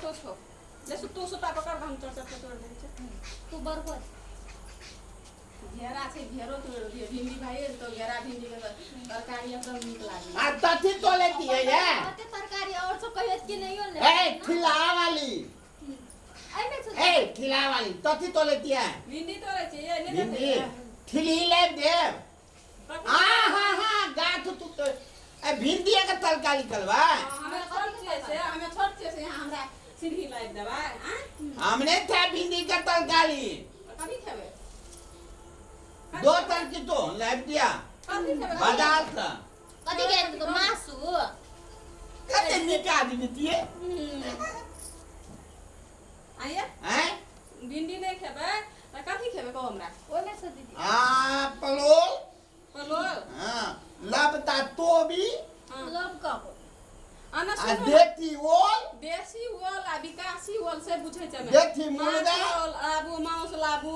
छोटो छौ ले तू सुता पकड़ हम चढ़ चढ़ के तोड़ दै छै। तू बड़को। घेरा छै, घेरो तोड़ दिए। भिंडी भाई तो घेरा भिंडी के तरकारी एकदम नीक लागे। आ तथी तोले दिए ये। कते तरकारी और सब कहियो कि नहीं ले। ए ठिला वाली। एहिमे छौ। ए ठिला वाली तथी तोले दिए। भिंडी तोड़ै छै ये ले। भिंडी ठिली ले देव। आ हाँ हाँ गाछ तू तो ए भिंडी के तरकारी करबा। हमे छोट छियै से, हमे छोट छियै से यहाँ हमरा सीढ़ी लाबि देबै आ? हमने था भिंडी के तरकारी। कथी खेबै? दो तरकी तो लाइब दिया। कथी खेबै? बाजार से। कथी के मासु? कते नीक आदमी दिए। आइए। हैं? भिंडी नहि खेबै तऽ कथी खेबै कहू हमरा? ओहिमे छौ दीदी। आ पलोल। पलोल। हाँ लबता तोबी। हाँ। Love cup. आना आ सुनू ने। देती ओल। देसी ओल आ विकासी ओल से बुझै छै हमे। देसी मुर्गा। माछ ओल लाबू, मांस लाबू,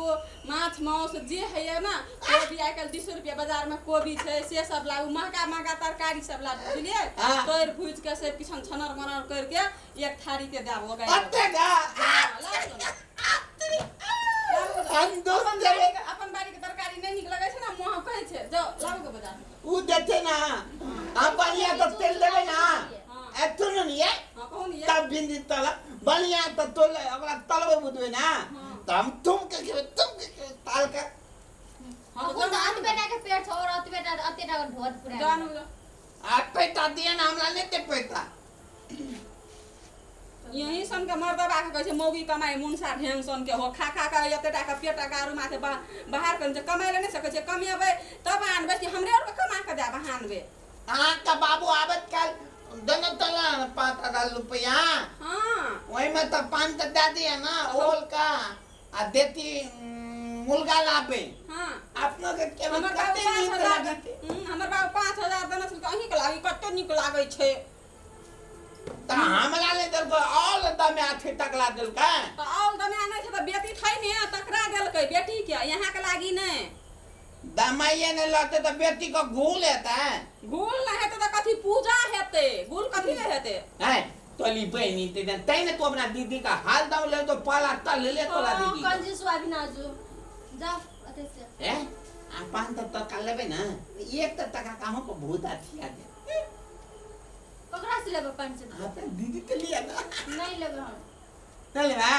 माछ मांस जे होइए ने, कोबी आइ काल्हि 200 रुपया बाजार में कोबी छै, से सब लाबू, महगा महगा तरकारी सब लाबू, बुझलियै? हाँ। तोड़ि भूजि के से किछन छनर मनर करके एक थारी के देब ओकरा। अते गा। हाँ, लाबू ने। लाबू ने। हम दोस्त अपन देबै। अपन बाड़ी के तरकारी नहि नीक लगै छै ने, मुँह कहै छै जाउ लाबू के बाजार। उ देते ना हम बढ़िया तो तेल देबै ना। हाँ। एथु न ये। हाँ कहू ने ये। तब भिंडी तल बढ़िया तो तोल ओकरा तलबै बुझबै ना। हाँ। तऽ हम तुम के खेबै, तुम के खेबै ताल के। हाँ, अखन तऽ अतबे टा के पेट छौ और अतबे टा अते टा के ढोर पूरा। जानु। आ पैसा दिए ना हमरा नहीं दे पैसा। यही सन के मर्दबा के कहै छै मौगी कमाइ मुनसा ढेंग सन के हो, खा खा के एते टा के पेट गारू माथे बाहर करै छै, कमाइ लए नहि सकै छै, कमेबै तब आनबै कि हमरे आरके कमा के देब आनबै? अहाँके बाबू आबत काल देने तला 5000 रुपया। हाँ। ओहिमे तऽ पान तऽ दए दिए ना ओल का आ देती मुर्गा लाबे। हाँ। अपनो के केवल हमर बाबू कते पाँच नीक हजार लागते। हमर बाबू 5000 देने छल तऽ अहीँके लागी कते नीक लागै छै। तऽ हमरा नहि देलकै, ऑल दमे अथी टकला देलकै। तऽ ऑल दमे नहि छै तऽ बेटी छै ने तकरा देलकै बेटी के, यहाँ के लागी नहि। दमाइए नहि लगतै तऽ बेटी के घूल हेतै। घूल नहि हेतै तऽ कथी पूजा हेतै, घूल कथी नहि हेतै? हैं तोली बहिनी ते तै ने तू अपना दीदी का हाल दाम ले तो पाला तल ले तोला दीदी। कंजूस अभिनाजू जा अते से। हैं आ पान तऽ टका लेबै ना, एक तऽ टका काहो को भूत अथी आ दे। ककरा से लेबै 500? अपना दीदी के लिए ना। नहीं लेबै हम। नहीं लेबै?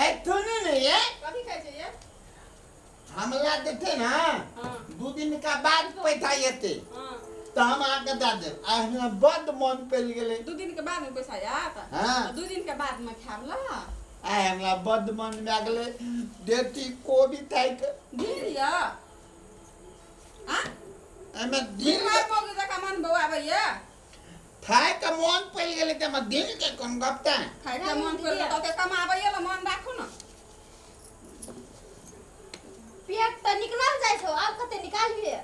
ए सुनू ने ये। कथी कहै छै ये? हमला देते ना। हाँ। 2 दिन का बाद पैसा एते। हाँ। तो हम आके दे देब। आ हमरा बड मन पड़ि गेलै। 2 दिन के बाद में पैसा आयत? हाँ। तऽ 2 दिन के बाद में खायब ला। आ हमरा बड मन भए गेलै देती कोबी ताकि। ढील यऽ? आ? एहिमे दिल बीमार मौगी जकाँ मन बौआबैया। खाय के मन पड़ि गेलै तऽ एहिमे दिल के कोन गप तऽ? खाय के मन पड़ि गेलै तऽ ओते कमाबैया ला मन राखू ने। पेट तऽ निकलल जाइ छौ, आब कते निकालबिहे?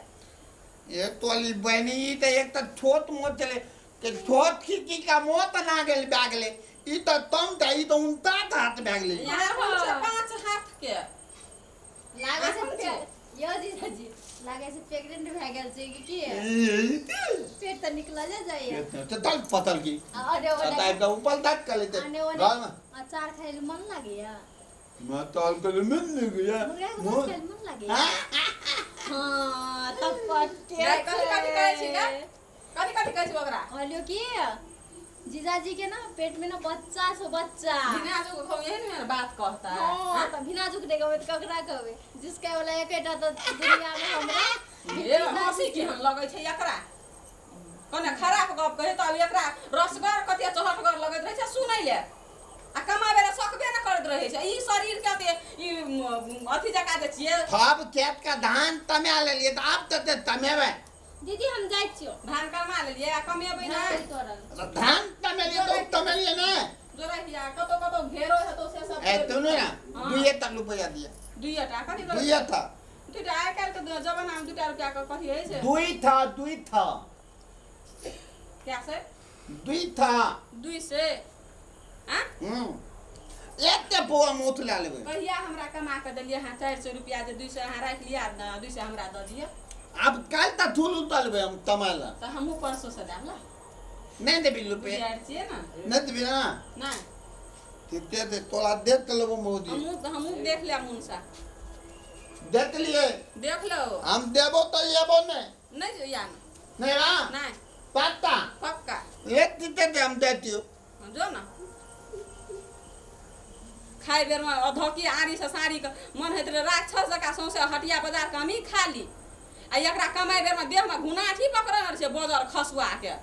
ये तोली बहिनी ई तऽ एक तऽ छोट मोट छलै के छोट खिड़की का मोत ना गेल भए गेलै, ई तऽ तम तऽ ई तऽ 49 हाथ भए गेलै। यहाँ हम छै 5 हाथ के। लागै छै आखन छै। यौ जीजाजी लागै छै प्रेग्नेंट भए गेल छै कि की? पेट तऽ निकलले जाइए। तऽ तल पतल की। अरे ओने तऽ आबि कऽ ऊपर तक कऽ लेतै। अने ओने घरमे। अचार खाइ लए मन लागैया? मैं तल के लिए मिल नहीं गया। मुर्गा के माछ खाइ लए मन लागैया? हाँ तब पक्के गाय, कथी कथी कहै छी गे? कथी कथी कहै छी ओकरा? कहलियौ कि जीजाजी के ना पेट में ना बच्चा छौ बच्चा। भिनाजू के कहू एहन एहन बात कहता। हाँ, तऽ भिनाजू के नहि कहबै तऽ ककरा कहबै? जिसका वाला एकेटा तऽ दुनिया में हमरा। हे हँसी केहन लगै छै एकरा? कने खराब गप कहै तऽ एकरा रसगर कते चहटगर लगैत रहै छै सुनै ले, आ कमाबै लए सकबे ने करैत रहै छै। ई शरीर के अते ई अथी जकाँ जे छियै। सब खेत के धान तमा लेलियै तऽ आब तऽ तमेबै। दीदी हम जाइ छियौ। धान कमा लेलियै आ कमेबै धान नहि? तोड़ल। धान तमेलियै तऽ तमेलियै ने। जोड़ै हिया कतौ कतौ घेरो हेतौ से सब। ए सुनू ने। हाँ। दुइये टा रुपैआ दिअ। दुइये टा कथी करै? दुइये टा। दुइटा आइ काल्हि के जमाना मे 2 रुपया के कथी होइ छै? दुइ था, दुइ था। क्या से? दुइ था। दुइ से? आँ? एते पौआ मोथ लए लेबै। कहिया हमरा कमा के देलियै अहाँ 400 रुपया जे 200 अहाँ राखि लिअ आ 200 हमरा दऽ दिअ। आब काल्हि तऽ थूल उतलबै हम तमाय लए। तऽ हमहूँ परसो से देब ला। नहि देबी रुपया? बुझारि छियै ने। नहि देबी ना? नहि। ठीके छै तोरा देख लेबो मोदी। हमहूँ हमहूँ देख लेब मुनसा। देख लिए। देख लो। हम देबो तऽ एबो नहि। नहि या। नहि रा। नहि। पक्का? पक्का। ले ठीके छै हम दै दियौ। जो न खाइ बेरमे अधौकी आड़ीसँ साड़ीके मन होइत रहै राक्षस जकाँ सौँसे हटिया बाजारके हमही खा ली आ एकरा कमाइ बेरमे देहमे घुनाठी पकड़ने रहै छै बजर खसुआके।